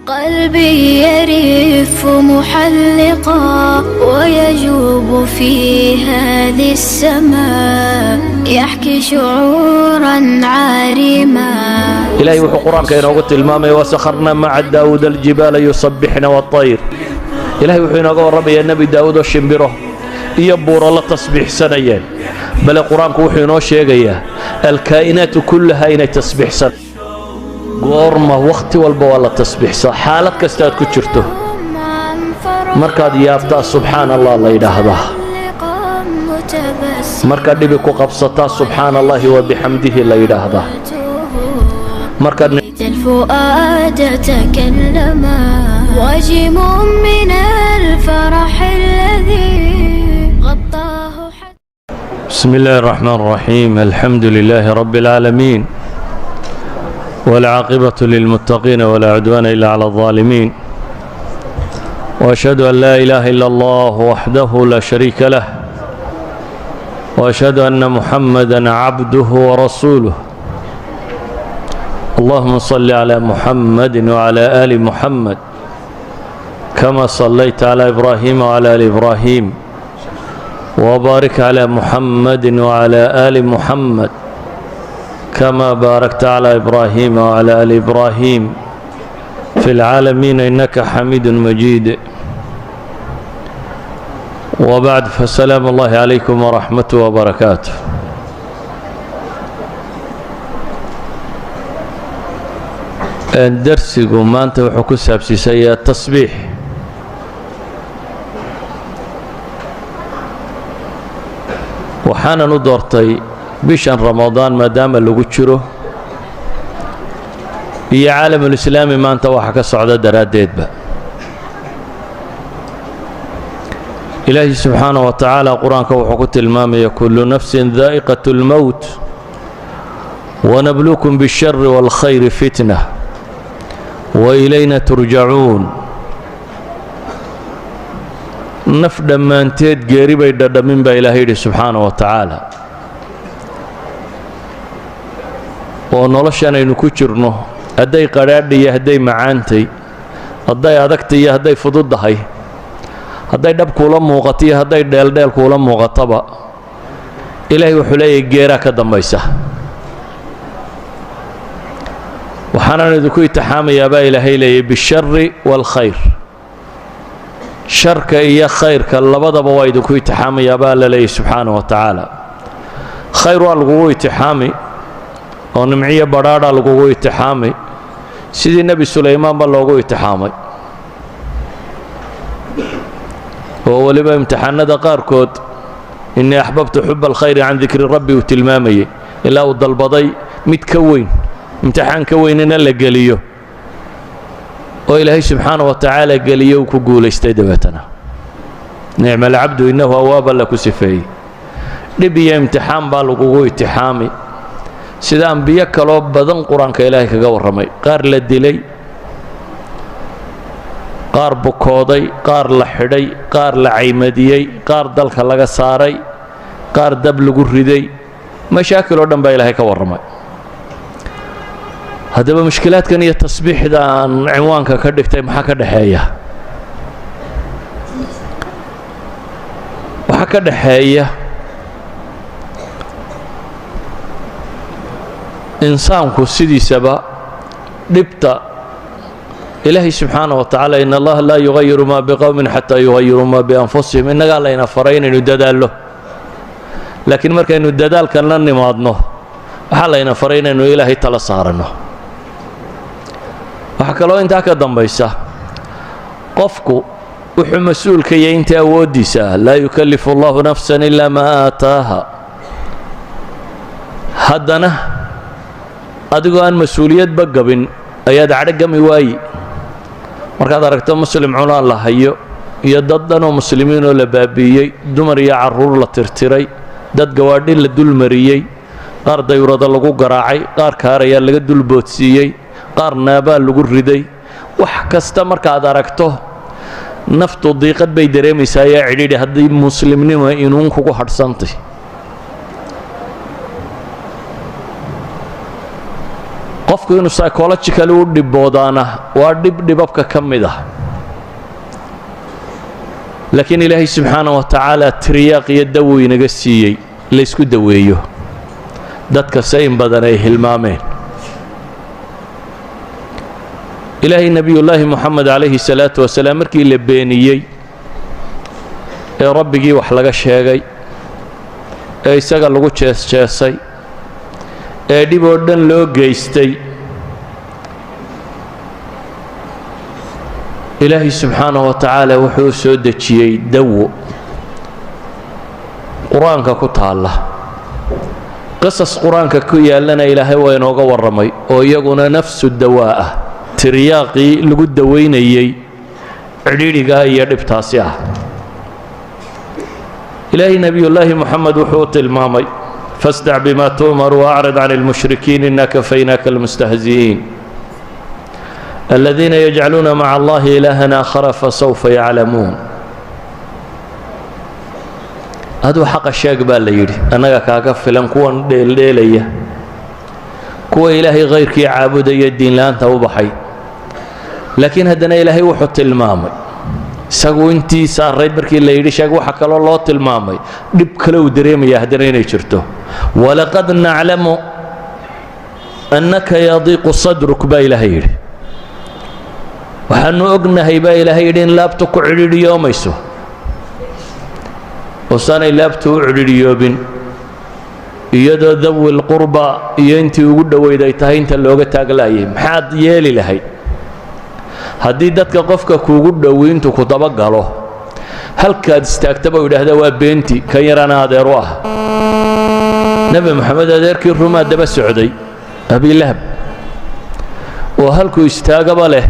قلبي يرف محلقا ويجوب في هذه السماء يحكي شعورا عارما. Ilaahay wuxuu Qur-aanka inoogu tilmaamaya: وسخرنا مع داود الجبال يسبحن والطير. Ilahay wuxuu inooga warramayaa Nebi Daa'uud oo shimbiro iyo buuro la tasbiixsanayeen. Bale Qur-aanku wuxuu inoo sheegayaa الكائنات كلها inay tasbiixsan. Goorma? Wakhti walba waa la tasbiixsaa, xaalad kasta aad ku jirto. Markaad yaabtaa subxaan Allah la yidhaahdaa, markaad dhibi ku qabsataa سبحان الله وبحمده la yidhaahdaa, markaad الفؤاد تكلما وجم من الفرح الذي غطاه حتى بسم الله الرحمن الرحيم، الحمد لله رب العالمين، والعاقبة للمتقين، ولا عدوان إلا على الظالمين، وأشهد أن لا إله إلا الله وحده لا شريك له، وأشهد أن محمدا عبده ورسوله. اللهم صل على محمد وعلى آل محمد كما صليت على إبراهيم وعلى آل إبراهيم، وبارك على محمد وعلى آل محمد كما باركت على إبراهيم وعلى آل إبراهيم في العالمين إنك حميد مجيد. وبعد، فسلام الله عليكم ورحمته وبركاته. Darsigu maanta wuxuu ku saabsiisayaa tasbiix. Waxaanan u doortay bishan Ramadaan maadaama lagu jiro iyo caalamulislaami maanta waxa ka socda daraaddeedba. Ilaahi subxaanaه wa tacaala Qur-aanka wuxuu ku tilmaamaya: كل نفس ذائقة الموت ونبلوكم بالشر والخير فتنة وإلينا ترجعون. Naf dhammaanteed geeri bay dhadhamin baa Ilaahay yidhi subxaana wa tacaala. Oo noloshan aynu ku jirno, hadday qadhaadh iyo hadday macaantay, hadday adagtay iyo hadday fududdahay, hadday dhab kuula muuqato iyo hadday dheeldheel kuula muuqataba, Ilaahay wuxuu leeyahay geeraa ka dambaysa. Waxaanan idinku itixaamayaa baa Ilaahay leeyahy بالشر والخير. Sharka iyo khayrka labadaba waa idinku itixaamayaa baa la leeyahy subxaana wa tacaala. Khayr waa lagugu itixaami oo nimciyo badhaadha lagugu itixaami, sidii Nebi Sulaymaan ba loogu itixaamay, oo weliba imtixaanada qaarkood إني أحببت حب الخير عن ذكر ربي uu tilmaamayey, ilaa uu dalbaday mid ka weyn, imtixaan ka weynina la geliyo, oo Ilaahay subxaana wa tacaala geliyo, uu ku guulaystay. Dabeetana نعم العبد إنه أواب la ku sifeeyey. Dhib iyo imtixaan baa lagugu itixaami, sida ambiyo kaloo badan Qur-aanka Ilaahay kaga warramay: qaar la dilay, qaar bukooday, qaar la xidhay, qaar la caymadiyey, qaar dalka laga saaray, qaar dab lagu riday. Mashaakil oo dhan baa Ilaahay ka warramay. Haddaba mushkilaadkan iyo tasbiixda aan cinwaanka ka dhigtay maxaa ka dhexeeya? Waxaa ka dhexeeya insaanku sidiisaba dhibta Ilaahay subxaana wa tacaala إن الله لا يغير ما بقوم حتى يغيروا ما بأنفسهم. Innagaa layna faray inaynu dadaallo, laakiin markaynu dadaalkan la nimaadno, waxaa layna faray inaynu Ilaahay tala saaranno. Waxaa kaloo intaa ka dambaysa, qofku wuxuu mas-uul ka yahay inta awooddiisa ah. لا يكلف الله نفسا إلا ما آتاها. Haddana adigoo aan mas-uuliyadba gabin ayaad cadhogami waayi markaad aragto Muslim cunaan la hayo iyo dad dhanoo Muslimiinoo la baabi'iyey, dumar iyo carruur la tirtiray, dad gawaadhi la dulmariyey, qaar dayurado lagu garaacay, qaar kaarayaa laga dulboodsiiyey, qaar naabaa lagu riday. Wax kasta markaad aragto, naftu diiqad bay dareemaysaa ayaa cidhiidhi, haddii Muslimnimo inuun kugu hadhsantay. Qofka Qofku inuu psychologically u dhiboodaana waa dhib dhibabka ka mid ah. Laakiin Ilaahay subxaana wa tacaala tiriyaaq iyo dawo inaga siiyey laysku daweeyo, dadka se in badan ay hilmaameen. Ilaahay Nebiyullaahi Moxamed calayhi salaatu wasalaam markii la beeniyey ee Rabbigii wax laga sheegay ee isaga lagu jees-jeesay ee dhib oo dhan loo geystay, Ilaahay subxaanaه wa tacaala wuxuu soo dejiyey dawo Qur-aanka ku taalla. Qisas Qur-aanka ku yaallana Ilaahay waa inooga warramay, oo iyaguna nafsu dawaa ah, tiryaaqii lagu dawaynayey cidhidhigaa iyo dhibtaasi ah. Ilaahay Nebiyullaahi Moxamed wuxuu u tilmaamay: fasdac bima tu'mar waacrid can اlmushrikiin ina kafaynaaka almustahzi'iin aladiina yajcaluuna maca Allahi ilaahan aakhara fasawfa yaclamuun. Aduu xaqa sheeg baa la yidhi, annaga kaaga filan kuwan dheeldheelaya, kuwa Ilaahay khayrkii caabudaya, diinla-aanta u baxay. Laakiin haddana Ilaahay wuxuu tilmaamay isagu intii saarayd markii la yidhi sheeg, waxa kaloo loo tilmaamay dhib kale uu dareemaya haddana inay jirto. Walaqad naclamu annaka yadiiqu sadruk baa Ilaahay yidhi. Waxaanu ognahay baa Ilaahay yidhi in laabtu ku cidhidhiyoomayso. Oo saanay laabtu u cidhidhiyoobin, iyadoo dawil qurba iyo intii ugu dhoweyd ay tahay inta looga taaglaayay, maxaad yeeli lahayd haddii dadka qofka kuugu dhowi intuu ku dabagalo halkaad istaagtaba u yidhaahda waa beenti, kan yarana adeeru ah? Nebi Moxamed adeerkii rumaa daba socday, Abilahab, oo halkuu istaagaba leh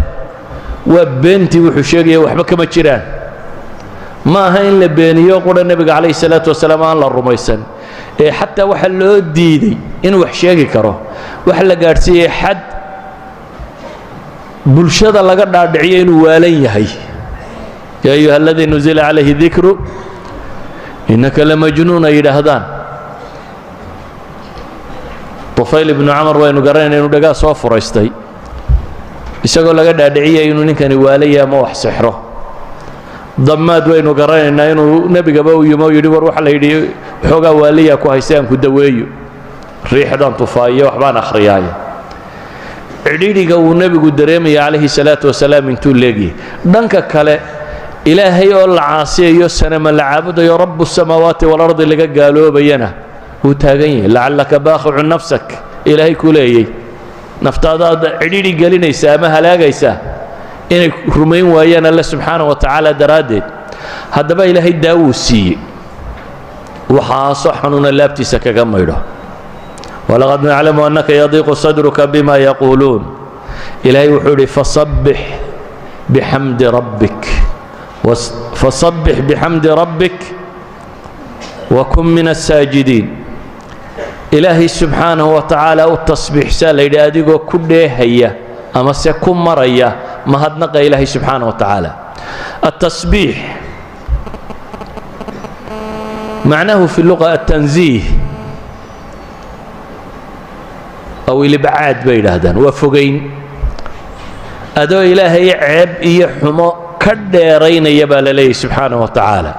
waa beentii, wuxuu sheegaya waxba kama jiraan. Ma aha in la beeniyo qura nebiga calayhi salaatu wasalaam, aan la rumaysan, ee xataa waxa loo diiday inuu wax sheegi karo. Waxa la gaadhsiiyey xad bulshada laga dhaadhiciyo inuu waalan yahay: yaa ayuha aladii nuzila calayhi dikru innaka lamajnuun, ay yidhaahdaan. Tufayl ibnu Camar waynu garanayna inuu dhagaa soo furaystay, isagoo laga dhaadhiciyay inuu ninkani waalaya ama wax sixro. Damaad waynu garanaynaa inuu nebigaba u yimo o yidhi: war, waxa la yidhi waxoogaa waaliyaa ku haystay, aan ku daweeyo, riixdaan tufaayo, waxbaan akhriyaayo. Cidhidhiga uu nebigu dareemaya calayhi salaatu wasalaam intuu leegyahay. Dhanka kale, Ilaahay oo la caasiyayo, sanama la caabudayo, rabu samaawaati walardi laga gaaloobayana wuu taagan yahay. Lacallaka baakhicu nafsak, Ilaahay ku leeyay, naftaadaad cidhidhi gelinaysa ama halaagaysa inay rumayn waayaan Alle subxaana wa tacaala daraaddeed. Haddaba Ilaahay daawuu siiyey waxaasoo xanuuna laabtiisa kaga maydho. Walaqad naclamu annaka yadiiqu sadruka bima yaquuluun. Ilaahay wuxuu idhi: fasabbix bixamdi rabbik, fasabbix bixamdi rabbik wakun min asaajidiin. Ilaahay subxaanahu wa tacaala u tasbiixsaa la yidhi, adigoo ku dheehaya ama se ku maraya mahadnaqa Ilaahay subxaana wa tacaala. التصبيح معناه في اللغة التنزيه أو الإبعاد bay yidhaahdaan, waa fogayn adoo Ilaahay ceeb iyo xumo ka dheeraynaya baa la leeyahy subxaanaه wa tacaala.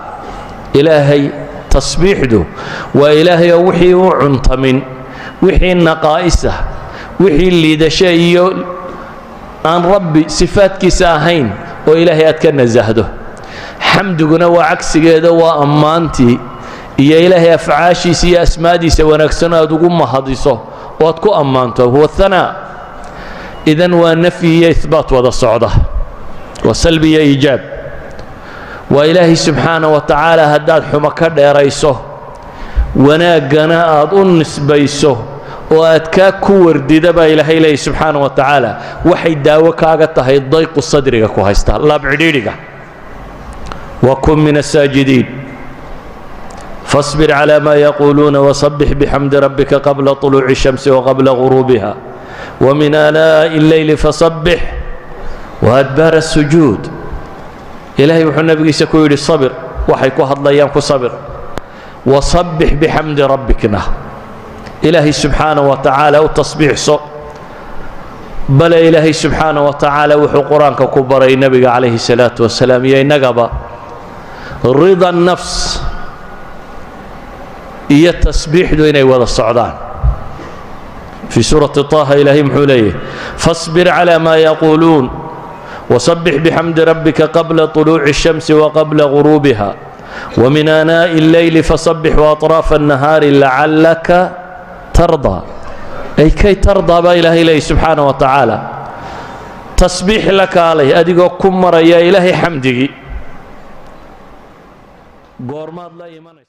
Ilaahay tasbiixdu waa Ilaahay oo wixii u cuntamin, wixii naqaa'isah, wixii liidasho iyo aan Rabbi sifaadkiisa ahayn oo Ilaahay aad ka nasahdo. Xamdiguna waa cagsigeeda, waa ammaantii iyo Ilaahay afcaashiisa iyo asmaadiisa wanaagsan aad ugu mahadiso oo aad ku ammaanto, huwa hanaa. Idan waa nafyi iyo ihbaat wada socda, waa salbi iyo iijaab. Waa Ilaahay subxaana wa tacaala haddaad xumo ka dheerayso, wanaaggana aad u nisbayso oo aad kaa ku wardida, baa Ilaahay leeyay subxaana wa tacaala, waxay daawo kaaga tahay dayqu sadriga ku haysta, laab cidhiidhiga. Wakun min asaajidiin. Fasbir clى ma yaquuluuna wsabbix bixamdi rabbika qabla طuluuci الshamsi waqabla guruubiha wmin aanaaءi اlleyli fasabbix waadbaar الsujuud. Ilaahay wuxuu nabigiisa ku yidhi: sabir, waxay ku hadlayaan ku sabir, wasabbix bixamdi rabbikna, Ilaahay subxaana wa tacaala u tasbiixso. Bale Ilaahay subxaana wa tacaala wuxuu Qur-aanka ku baray nebiga calayhi salaatu wasalaam iyo innagaba rida nafs iyo tasbiixdu inay wada socdaan. في سورة طه Ilaahay muxuu leeyahy? فاصبر على ما يقولون وسبح بحمد ربك قبل طلوع الشمس وقبل غروبها ومن آناء الليل فسبح وأطراف النهار لعلك ترضى، أي كي ترضى baa Ilaahay leeyay subxaana wa tacaala. Tasbiix la kaalay adigoo ku maraya Ilaahay xamdigii. Goormaad la imanaysa?